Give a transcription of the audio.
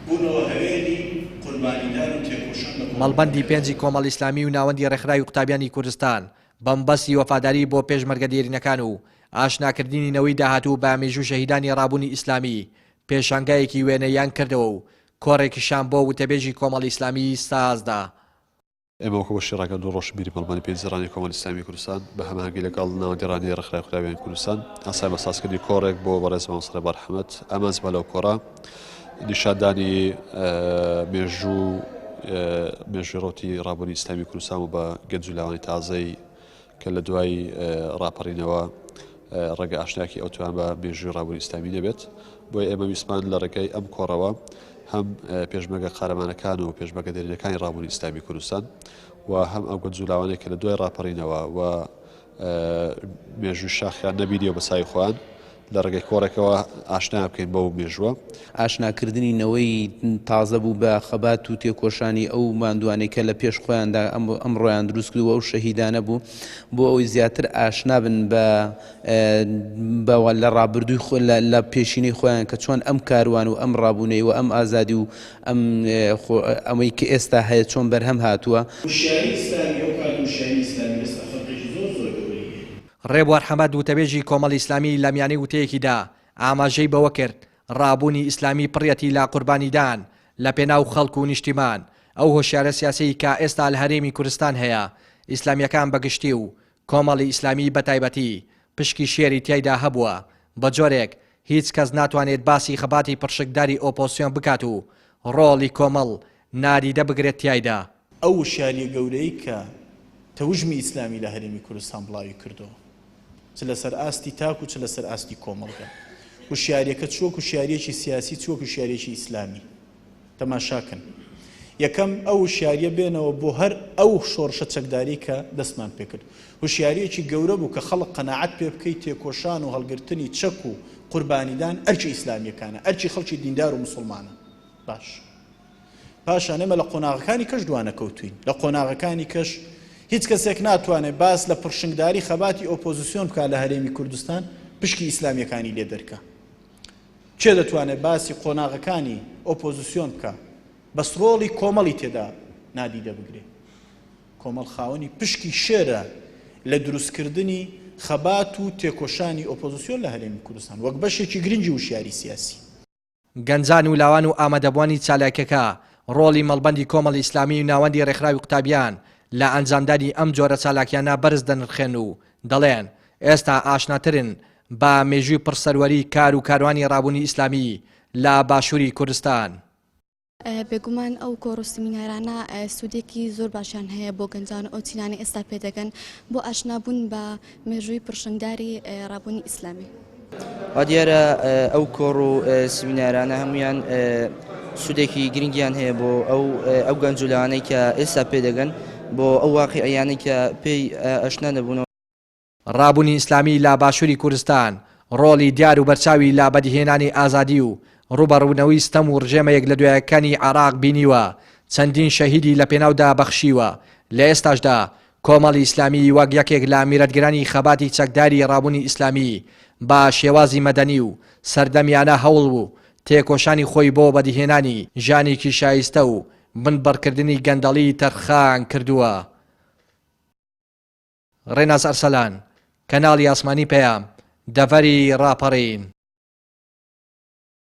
بوونەوە هەوێنی قوربانیدان و تێکۆشان لە مەڵبەندی کۆمەڵگەکەدا. پێنجی کۆمەڵی ئیسلامی و ناوەندی ڕێکخراوی قوتابیانی کوردستان بە مەبەستی وەفاداری بۆ پێشمەرگە دێرینەکان و ئاشناکردنی نەوەی داهاتوو بە مێژوو شەهیدانی ڕابوونی ئیسلامی پێشانگایەکی وێنەییان کردەوە و کۆڕێکیشیان بۆ وتەبێژی کۆمەڵی ئیسلامی سازدا. ئێمە وەکو بەشی ڕاگەیاندن و ڕۆشنبیری مەڵبەندی پێنجی ڕانیەی کۆمەڵی ئیسلامی کوردستان بە هەماهەنگی لەگەڵ ناوەندی ڕانیەی ڕێکخراوی قوتابیانی کوردستان هەستاین بە سازکردنی کۆڕێک بۆ بەڕێز مامۆستا ڕێبوار حەمەد ئامانجمان لەو کۆڕە نیشاندانی مێژوو مێژووی ڕەوتی ڕابوونی ئیسلامی کوردستان و بە گەنج و لاوانی تازەی کە لە دوای ڕاپەڕینەوە ڕەنگە ئاشنایەکی ئەوتۆیان بە مێژووی ڕابوونی ئیسلامی نەبێت، بۆیە ئێمە ویستمان لە ڕێگای ئەم کۆڕەوە هەم پێشمەرگە قارەمانەکان و پێشمەرگە دێرینەکانی ڕابوونی ئیسلامی کوردستان و هەم ئەو گەنج و لاوانەی کە لە دوای ڕاپەڕینەوە و مێژووی شاخیان نەبینیوە بە چاوی خۆیان لە ڕێگەی کۆڕێکەوە ئاشنایان بکەین بەو مێژووە. ئاشناکردنی نەوەی تازە بوو بە خەبات و تێکۆشانی ئەو ماندووانەی کە لە پێش خۆیاندا ئەمڕۆیان دروست کردووە ئەو شەهیدانە بوو بۆ ئەوەی زیاتر ئاشنا بن بە بە لە ڕابردووی خۆ لە پێشینەی خۆیان کە چۆن ئەم کاروان و ئەم ڕابوونەی و ئەم ئازادی و ئەم ئەمەی کە ئێستا هەیە چۆن بەرهەم هاتووە. وشیاری ئیسلامی ئەو کات و وشیاری ئیسلامی ئێستا فەرقێکی زۆر زۆر گەورەی هەیە. ڕێبوار حەمەد وتەبێژی کۆمەڵی ئیسلامی لە میانەی وتەیەکیدا ئاماژەی بەوە کرد، ڕابوونی ئیسلامی پڕیەتی لە قوربانیدان لە پێناو خەڵک و نیشتیمان، ئەو هۆشیارە سیاسیەی کە ئێستا لە هەرێمی کوردستان هەیە، ئیسلامیەکان بە گشتی و کۆمەڵی ئیسلامی بە تایبەتی پشکی شێری تیایدا هەبووە، بە جۆرێک هیچ کەس ناتوانێت باسی خەباتی پڕشنگداری ئۆپۆزسیۆن بکات و ڕۆڵی کۆمەڵ نادیدە بگرێت تیایدا. ئەو وشیاریە گەورەی کە تەوژمی ئیسلامی لە هەرێمی کوردستان بڵاوی کردەوە چ لەسەر ئاستی تاک و چ لەسەر ئاستی کۆمەڵگە وشیاریەکە چ وەک وشیاریەکی سیاسی چ وەک وشیاریەکی ئیسلامی تەماشاکەن یەکەم ئەو وشیاریە بێنەوە بۆ هەر ئەو شۆڕشە چەکداری کە دەستمان پێکرد هوشیاریەکی گەورە بوو کە خەڵک قەناعەت پێ بکەی تێکۆشان و هەڵگرتنی چەک و قوربانیدان ئەرکی ئیسلامیەکانە ئەرکی خەڵکی دیندار و مسوڵمانە باش پاشان ئێمە لە قۆناغەکانی کەش دوانەکەوتوین لە قۆناغەکانی کەش هیچ کەسێک ناتوانێت باس لە پرشنگداری خەباتی ئۆپۆزیسیۆن بکات لە هەرێمی کوردستان پشکی ئیسلامیەکانی لێ دەرکا کێ دەتوانێت باسی قۆناغەکانی ئۆپۆزیسیۆن بکا بەس ڕۆڵی کۆمەڵی تێدا نادیدە بگرێ کۆمەڵ خاوەنی پشکی شێرە لە دروستکردنی خەبات و تێکۆشانی ئۆپۆزیسیۆن لە هەرێمی کوردستان وەک بەشێکی گرنگی وشیاری سیاسی. گەنجان و لاوان و ئامادەبووانی چالاکیەکە ڕۆڵی مەڵبەندی کۆمەڵی ئیسلامی و ناوەندی ڕێکخراوی قوتابیان لە ئەنجامدانی ئەم جۆرە چالاکیانە بەرز دەنرخێن و دەڵێن ئێستا ئاشناترن بە مێژووی پڕ سەروەری کار و کاروانی ڕابوونی ئیسلامی لە باشووری کوردستان. بێگومان ئەو کۆڕ و سمینارانە سوودێکی زۆر باشیان هەیە بۆ گەنجان و ئەو چینانەی ئێستا پێدەگەن بۆ ئاشنابوون بە مێژووی پڕشنگداری ڕابوونی ئیسلامی. وا دیارە ئەو کۆڕ و سمینارانە هەمویان سوودێکی گرنگیان هەیە بۆ ئەو ئەو گەنج و لاوانەی کە ئێستا پێدەگەن بۆ ئەو واقیعیانەی کە پێی ئاشنا نەبوونەوە. ڕابوونی ئیسلامی لە باشووری کوردستان ڕۆڵی دیار و بەرچاوی لە بەدیهێنانی ئازادی و ڕووبەڕووبوونەوەی ستەم و ڕژێمە یەک لەدوایەکانی عێراق بینیوە، چەندین شەهیدی لە پێناودا بەخشیوە، لە ئێستاشدا کۆمەڵی ئیسلامی وەک یەکێک لە میراتگرانی خەباتی چەکداری ڕابوونی ئیسلامی بە شێوازی مەدەنی و سەردەمیانە هەوڵ و تێکۆشانی خۆی بۆ بەدیهێنانی ژیانێکی شایستە و بنبڕکردنی گەندەڵی تەرخان کردووە. ڕێناس ئەرسەلان، کەناڵی ئاسمانی پەیام، دەڤەری ڕاپەڕین.